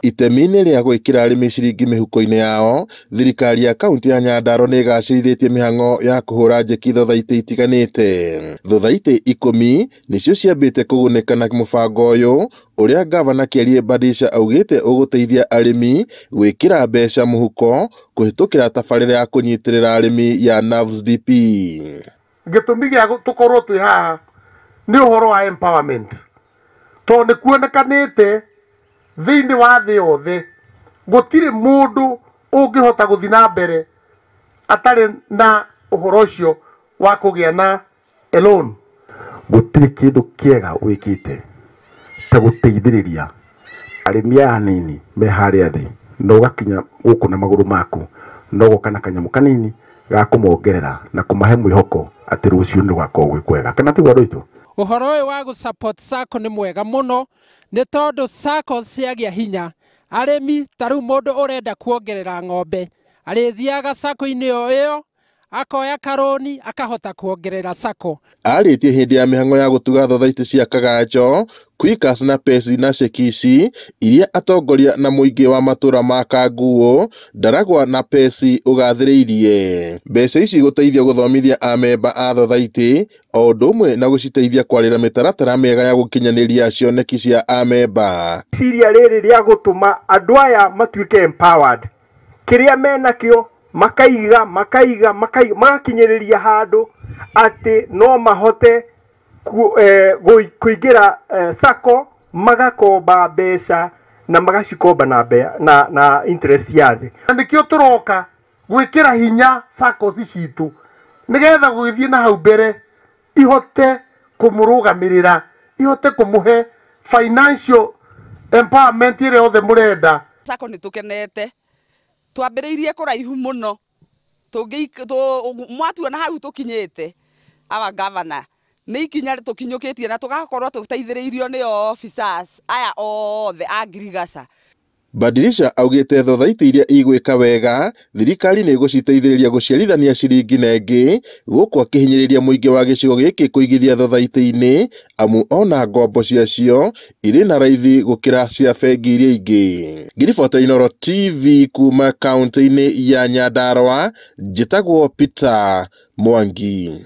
Itemi-inĩ rĩa gwĩkĩra arĩmi ciringi mĩhuko-inĩ yao, thirikari ya kaunti ya Nyandarua nĩ ĩgacĩrithĩtie mĩhang'o ya kũhũra njeki thothaitĩ itiganĩte. Thothaitĩ 10 nĩcio ciambĩte kũgunĩka na mũbango ũyũ ũrĩa ngavana Kĩarie Badilisha augĩte ũgũteithia arĩmi gwĩkĩra mbeca mũhuko kũhĩtũkĩra tabarĩra ya kũnyitĩrĩra arĩmi ya NAVSDP. Gĩtũmi gĩa tũkorwo twĩ haha nĩ ũhoro wa empowerment, tondũ nĩ kuonekanĩte thĩinĩ wa thĩ yothe gũtirĩ mũndũ ũngĩhota gũthiĩ na mbere atarĩ na ũhoro ũcio wa kũgĩa na loan. Gũtirĩ kĩndũ kĩega wĩkĩte ta gũteithĩrĩria arĩmi aya anini me harĩa thĩ, na ũgakinya gũkũ na magũrũ maku, na ũgoka na kanyamũ kanini ga kũmongerera na kũmahe mwĩhoko atĩ rũciũ nĩ rũgakorwo gwĩ kwega. Kana tiguo andũ aitũ? Ũhoro ũyũ wa gũ support SACCO nĩ mwega mũno, nĩ tondũ SACCO ciagĩa hinya arĩmi ta rĩu mũndũ ũrenda kuongerera ng'ombe arĩthiaga SACCO-inĩ o ĩyo akoya karoni akahota kuongerera SACCO. Arĩtie hĩndĩ ya mĩhang'o ya gũtuga thothaitĩ cia Kagacho, Quickers na Pesi na Shekishi iria atongoria na mũingĩ wa matũra ma Kanguo, Ndaragwa na Pesi ũgathĩrĩirie. Mbeca ici gũteithia gũthomithia amemba a thothaitĩ o ũndũ ũmwe na gũciteithia kwarĩra mĩtaratara mĩega ya gũkinyanĩria cioneki cia amemba. Ciria rĩrĩ rĩa gũtũma andũ aya matuĩke empowered, kĩrĩa menakĩo makaiga makaiga makaiga magakinyĩrĩria handũ atĩ no mahote kũingĩra SACCO, magakomba mbeca na magacikomba na interest ya thĩ. Na nĩkĩo tũroka gwĩkĩra hinya SACCOs citũ nĩgetha gũgĩthiĩ na hau mbere ihote kũmũrũgamĩrĩra, ihote kũmũhe financial empowerment ĩrĩa yothe mũrenda. SACCO nĩ tũkenete, twambĩrĩirie kũraihu mũno, mwatuona hau tũkinyĩte our governor nĩ ikinya tũkinyũkĩtie na tũgakorwo tũteithĩrĩirio nĩ officers aya othe a ngirigaca. Badilisha augĩte thothaitĩ iria igwĩka wega thirikari nĩ ĩgũciteithĩrĩria gũciarithania ciringi na ĩngĩ, gũkũ akĩhinyĩrĩria mũingĩ wa gĩcigo gĩkĩ kũigithia thothaitĩ-inĩ amu ona ngombo ciacio irĩ na raithi gũkĩra cia bengi iria ingĩ. Ngiribota Inooro TV kuma kaunti-inĩ ya Nyandarua, njĩtagwo Peter Mwangi.